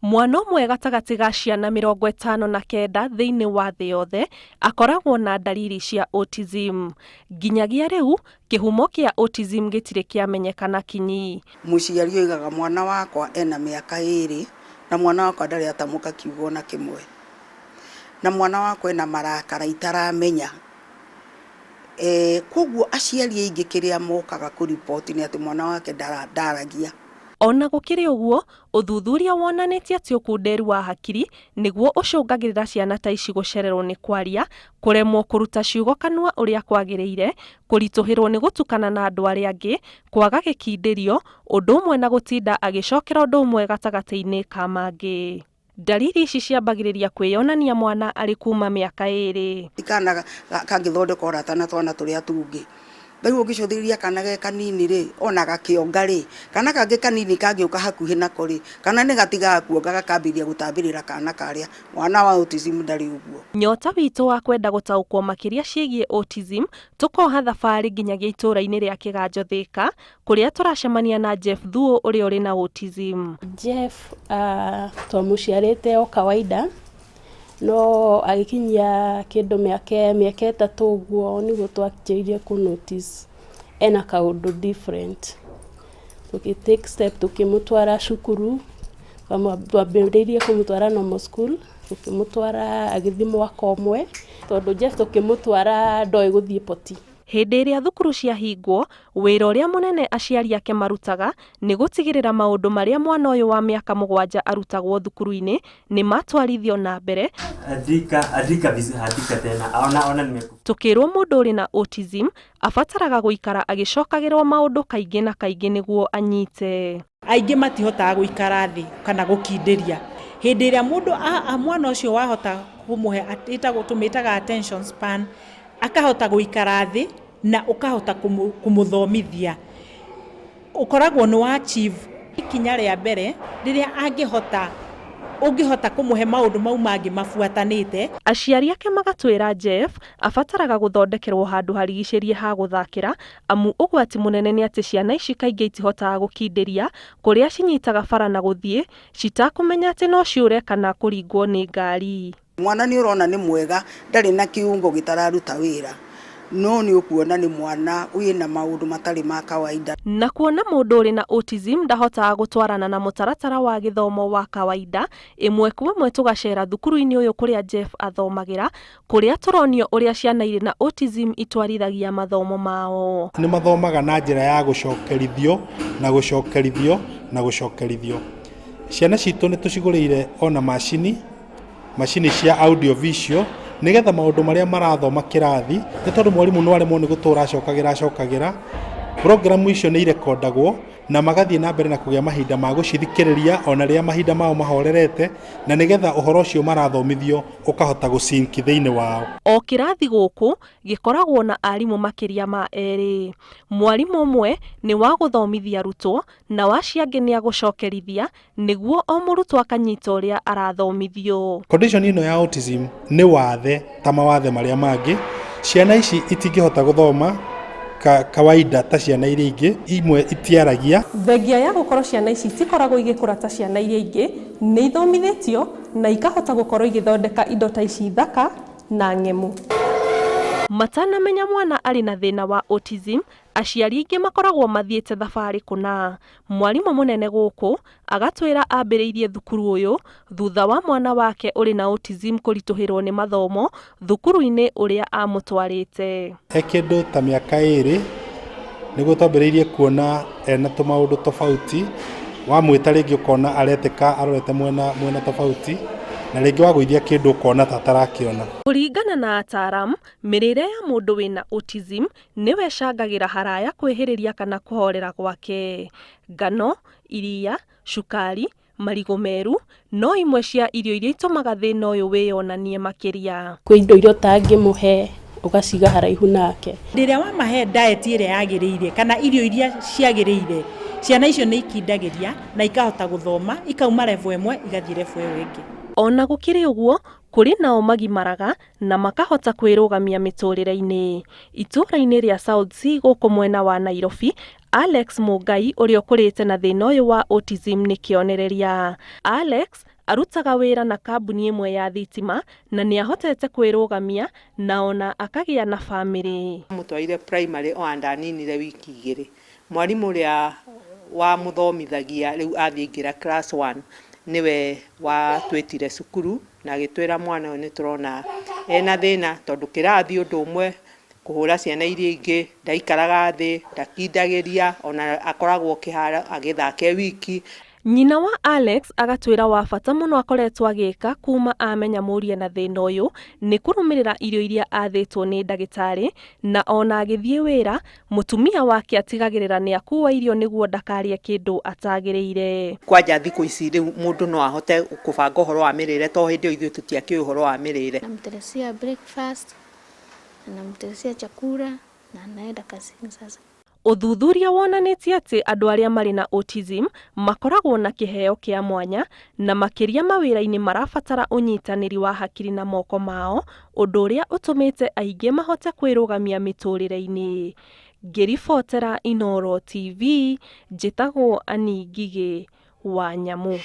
Mwana ũmwe gatagatĩ ga ciana 59 thĩinĩ wa thĩ yothe akoragwo na ndariri cia autism. Nginyagia rĩu, kĩhumo kĩa autism gĩtirĩ kĩamenyekana kinyi. Mũciari oigaga mwana wakwa ena mĩaka 2 na mwana wakwa ndarĩ atamũka kiugo ona kĩmwe, na mwana wakwa ena marakara itaramenya. Koguo aciari aingĩ kĩrĩa mokaga kũriboti nĩ atĩ mwana wake ndaragia. Ona gũkĩrĩ ũguo, ũthuthuria wonanĩtie atĩ ũkunderu wa hakiri nĩguo ũcũngagĩrĩra ciana ta ici gũcererwo nĩ kwaria, kũremwo kũruta ciugo kanua ũrĩa kwagĩrĩire, kũritũhĩrwo nĩ gũtukana na andũ arĩa angĩ, kwaga gĩkindĩrio, ũndũ ũmwe na gũtinda agĩcokera ũndũ ũmwe gatagatĩ-inĩ ka mangĩ. Ndariri ici ciambagĩrĩria kwĩyonania mwana arĩ kuma mĩaka 2. Ti kana kangĩthondeka ũrata na twana tũrĩa tũngĩ. Rĩu ũngĩcũthĩrĩria kana ge kanini rĩ, ona gakĩonga rĩ, kana kangĩ kanini kangĩũka hakuhĩ nako rĩ, kana nĩ gatigaga kuonga gakambĩrĩria gũtambĩrĩra kana karĩa. Mwana wa autism ndarĩ ũguo. Nyota witũ wa kwenda gũtaũkwo makĩria ciĩgiĩ autism tũkoha thabarĩ nginyagia itũũra-inĩ rĩa Kĩganjo Thĩka kũrĩa tũracemania na Jeff Thuo ũrĩa ũrĩ na autism. Jeff twamũciarĩte o kawaida no agĩkinyia kĩndũ mĩaka 3 ũguo nĩguo twanjĩrĩirie kũ notice ena kaũndũ different. Tũgĩ take step tũkĩmũtwara cukuru, twambĩrĩirie kũmũtwara normal school, tũkĩmũtwara agĩthiĩ mwaka ũmwe tondũ Jeff tũkĩmũtwara ndoĩ gũthiĩ poti. Hĩndĩ ĩrĩa thukuru ciahingwo, wĩra ũrĩa mũnene aciari ake marutaga nĩ gũtigĩrĩra maũndũ marĩa mwana ũyũ wa mĩaka 7 arutagwo thukuru-inĩ nĩ matwarithio na mbere. Andika, andika vizuri, andika tena. Ona, ona nimeku. Tũkĩrwo mũndũ ũrĩ na autism abataraga gũikara agĩcokagĩrwo maũndũ kaingĩ na kaingĩ nĩguo anyite. Aingĩ matihotaga gũikara thĩ kana gũkindĩria. Hĩndĩ ĩrĩa mũndũ mwana ũcio wahota kũmũhe, tũmĩtaga attention span, akahota gũikara thĩ na ũkahota kũmũthomithia. Ũkoragwo nĩ wa achieve ikinya rĩa mbere rĩrĩa ũngĩhota kũmũhe maũndũ mau mangĩ mabuatanĩte. Aciari ake magatwĩra Jeff abataraga gũthondekerwo handũ harigicĩrie ha gũthakĩra amu ũgwati mũnene nĩ atĩ ciana ici kaingĩ itihotaga gũkindĩria kũrĩa cinyitaga bara na gũthiĩ citakũmenya atĩ no ciũre kana kũringwo nĩ ngari. Mwana nĩ ũrona nĩ mwega ndarĩ na kiungo gĩtararuta wĩra, no nĩ ũkuona nĩ mwana wĩna maũndũ matarĩ ma kawaida. Na kuona mũndũ ũrĩ na autism ndahotaga gũtwarana na mũtaratara wa gĩthomo wa kawaida, ĩmwe kwa ĩmwe tũgacera thukuru-inĩ ũyũ kũrĩa Jeff athomagĩra, kũrĩa tũronio ũrĩa ciana irĩ na autism itwarithagia mathomo mao. Nĩ mathomaga na njĩra ya gũcokerithio na gũcokerithio na gũcokerithio. Ciana citũ nĩ tũcigũrĩire ona macini cia audio visual nĩgetha maũndũ marĩa marathoma kĩrathi, nĩ tondũ mwarimũ no aremwo nĩ gũtũra acokagĩra acokagĩra, programu icio nĩ irekondagwo na magathiĩ na mbere na kũgĩa mahinda ma gũcithikĩrĩria ona rĩrĩa mahinda mao mahorerete, na nĩgetha ũhoro ũcio marathomithio ũkahota gũcinki thĩinĩ wao. O kĩrathi gũkũ gĩkoragwo na arimũ makĩria ma 2. Mwarimũ ũmwe nĩ wa gũthomithia arutwo na wa acio angĩ nĩ agũcokerithia nĩguo o mũrutwo akanyita ũrĩa arathomithio. Condition ĩno ya autism nĩ wathe ta mawathe marĩa mangĩ. Ciana ici itingĩhota gũthoma kawaida ta ciana iria ingĩ, imwe itiaragia. Thengia ya gũkorwo ciana ici itikoragwo igĩkũra ta ciana iria ingĩ, nĩ ithomithĩtio na ikahota gũkorwo igĩthondeka indo ta ici thaka na ng'emu. Matanamenya mwana arĩ na thĩna wa autism, aciari aingĩ makoragwo mathiĩte thabarĩ kũna. Mwarimũ mũnene gũkũ agatwĩra ambĩrĩirie thukuru ũyũ thutha wa mwana wake ũrĩ na autism kũritũhĩrwo nĩ mathomo thukuru-inĩ ũrĩa amũtwarĩte. He kĩndũ ta mĩaka 2 nĩguo twambĩrĩirie kuona ena tũmaũndũ tofauti, wamwĩta rĩngĩ ũkona aretĩka arorete mwena tofauti, na rĩngĩ wagũithia kĩndũ ũkona ta atarakĩona. Kũringana na ataaramu, mĩrĩre ya mũndũ wĩna autism nĩwe ĩcangagĩra haraya kwĩhĩrĩria kana kũhorera gwake. Ngano, iria, cukari, marigũ meru no imwe cia irio iria itũmaga thĩna ũyũ wĩyonanie makĩria. Kwĩ indo iria ũtangĩmũhe ũgaciga haraihu nake. Rĩrĩa wamahe diet ĩrĩa yagĩrĩire kana irio iria ciagĩrĩire, ciana icio nĩ ikindagĩria na ikahota gũthoma, ikauma level ĩmwe igathiĩ level ĩyo ĩngĩ. Ona gũkĩrĩ ũguo, kũrĩ nao magimaraga na makahota kwĩrũgamia mĩtũrĩre-inĩ. Itũũra-inĩ rĩa South C gũkũ mwena wa Nairobi, Alex Mũngai ũrĩa ũkũrĩte na thĩna ũyũ wa autism nĩ kĩonereria. Alex arutaga wĩra na kambuni ĩmwe ya thitima na nĩ ahotete kwĩrũgamia na ona akagĩa na bamĩrĩ. Amũtwarire primary o andaninire wiki 2. Mwarimũ ũrĩa wamũthomithagia rĩu athiĩ aingĩra class 1 nĩwe watwĩtire cukuru na agĩtwĩra mwana ũyũ nĩ tũrona ena thĩna tondũ kĩrathi ũndũ ũmwe kũhũra ciana iria ingĩ, ndaikaraga thĩ, ndakindagĩria, ona akoragwo kĩharo agĩthaka e wiki. Nyina wa Alex agatwĩra wa bata mũno akoretwo agĩka kuma amenya mũriũ ena thĩna ũyũ nĩ kũrũmĩrĩra irio iria athĩtwo nĩ ndagĩtarĩ, na ona agĩthiĩ wĩra mũtumia wake atigagĩrĩra nĩ akua irio nĩguo ndakarĩe kĩndũ atagĩrĩire. Kwanja thikũ ici rĩu mũndũ no ahote kũbanga ũhoro wa mĩrĩre to hĩndĩ ĩyo ithuĩ tũtiakĩũĩ ũhoro wa mĩrĩre. Namteremshia breakfast, namteremshia chakula na anaenda kazini sasa. Ũthuthuria wonanĩtie atĩ andũ arĩa marĩ na autism makoragwo na kĩheo kĩa mwanya na makĩria mawĩra-inĩ marabatara ũnyitanĩri wa hakiri na moko mao, ũndũ ũrĩa ũtũmĩte aingĩ mahote kwĩrũgamia mĩtũrĩre-inĩ. Ngĩribotera Inooro TV, njĩtagwo Annie Ngigĩ wa Nyamũ.